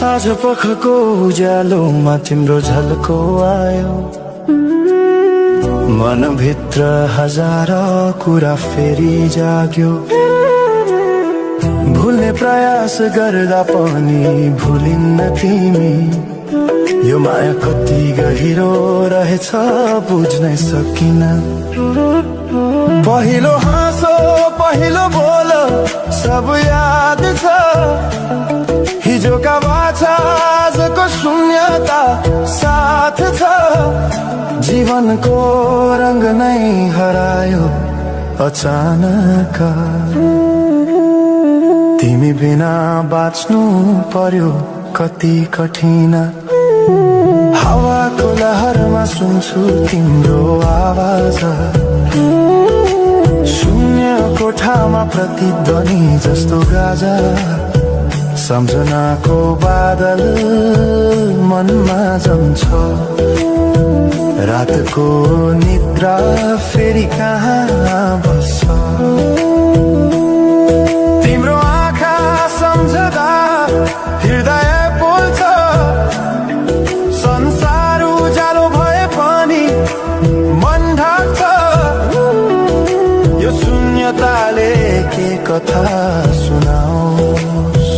साँझ पखको उज्यालोमा तिम्रो झल्को आयो, मनभित्र हजार कुरा फेरि जाग्यो। भुल्ने प्रयास गर्दा पनि भुलिन्न तिमी, यो माया कति गहिरो रहेछ बुझ्नै सकिन। पहिलो हाँसो पहिलो बोल सब याद छ, हिजोका बाछा आजको शून्यता साथ छ। जीवनको रंग नै हरायो अचानक, तिमी बिना बाँच्नु पर्यो कति कठिन। हावाको लहरमा सुन्छु तिम्रो आवाज, शून्य कोठामा प्रतिध्वनि जस्तो गाजा। सम्झनाको बादल मनमा जम्छ, रातको निद्रा फेरि कहाँ बस्छ। तिम्रो आँखा सम्झदा हृदय बोल्छ, संसार उज्यालो भए पनि मन ढाक्छ। यो शून्यताले के कथा सुनाओस्,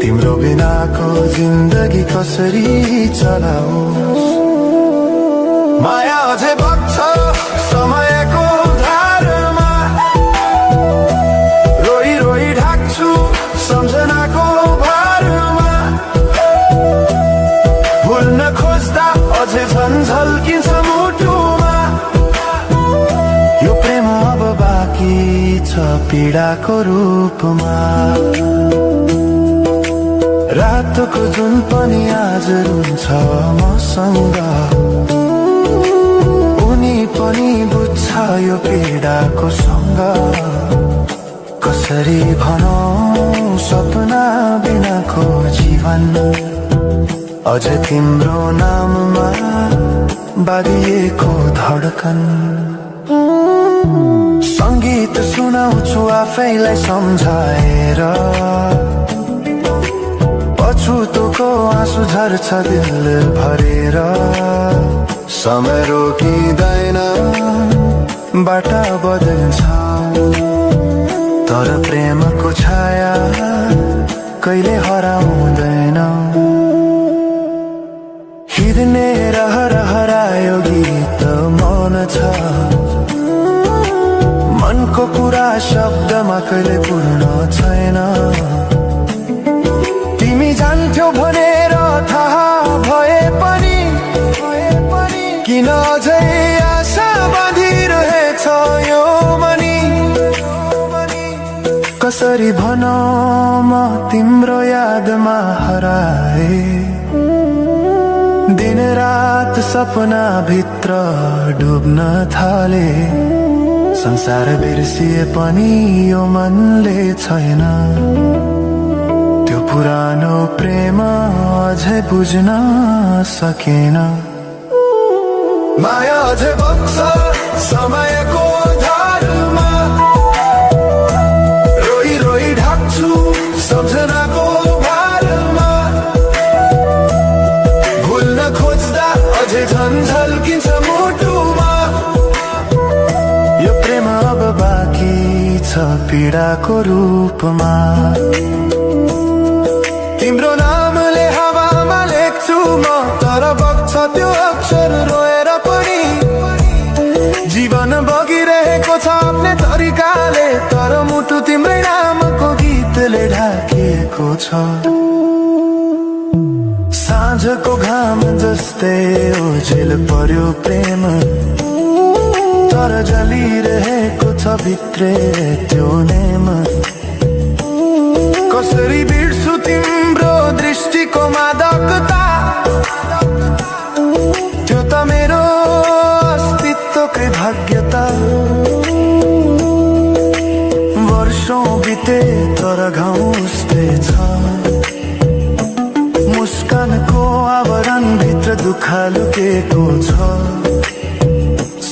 तिम्रो बिनाको जिन्दगी कसरी चलाओस्। माया अझै बग्छ समयको धारमा, रोई रोई ढाक्छु सम्झनाको भारमा। भुल्न खोज्दा अझै झल्किन्छ मुटुमा, यो प्रेम अब बाँकी छ पीडाको रूपमा। रातको जुन पनि आज रुन्छ मसँग, उनी पनि बुझ्छ यो पीडाको सँग। कसरी भनौं सपना बिनाको जीवन, अझ तिम्रो नाममा बाँधिएको धडकन। संगीत सुनाउँछु आफैलाई सम्झाएर, पछुतोको आँसु झर्छ दिल भरेर। समय रोकिँदैन बाटा बदल्छ, तर प्रेमको छाया कहिले हराउँदैन। हिँड्ने रहर हरायो गीत मौन छ, मनको कुरा शब्दमा कहिले पूर्ण छैन। तिमी जान्थ्यौ भनेर थाहा भए पनि किन अझै आशा बाँधिरहेछ यो मनी। कसरी भनौं म तिम्रो यादमा हराए, दिन रात सपना भित्र डुब्न थाले। संसार बिर्सिए पनि यो मनले छैन, त्यो पुरानो प्रेम अझै बुझ्न सकेन। माया अझै बग्छ समयको धारमा, रोई रोई ढाक्छु सम्झनाको भारमा। भुल्न खोज्दा अझै झल्किन्छ मुटुमा, यो प्रेम अब बाँकी छ पीडाको रूपमा। तिम्रो नामले हावामा लेख्छु म, तर बग्छ त्यो अक्षर रोएर पनि। जीवन बगिरहेको छ आफ्नै तरिकाले, तर मुटु तिम्रै नामको गीतले ढाकिएको छ। साँझको घाम जस्तै ओझेल पर्यो प्रेम, तर जलिरहेको छ भित्रै त्यो नेम। कसरी बिर्छु तिम्रो दृष्टिको मादकता, त्यो त मेरो अस्तित्वकै भाग्यता। वर्षौं बिते तर घाउ उस्तै छ, मुस्कानको आवरण भित्र दुःख लुकेको छ।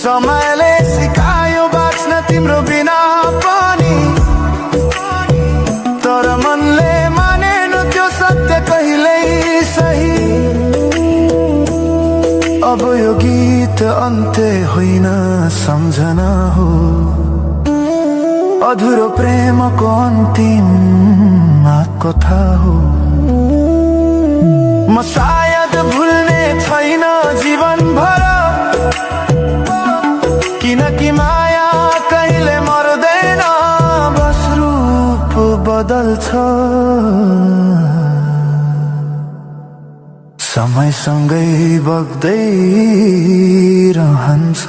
समयले सिकायो बाँच्न तिम्रो बिना पनि, तर मनले मानेन त्यो सत्य कहिले अब यो गीत अन्त्य होइन सम्झना हो, अधुरो प्रेमको अन्तिम कथा हो। म सायद भुल्ने छैन जीवन भर, किनकि माया कहिले मर्दैन, बस रूप बदल्छ, समयसँगै बग्दै रहन्छ।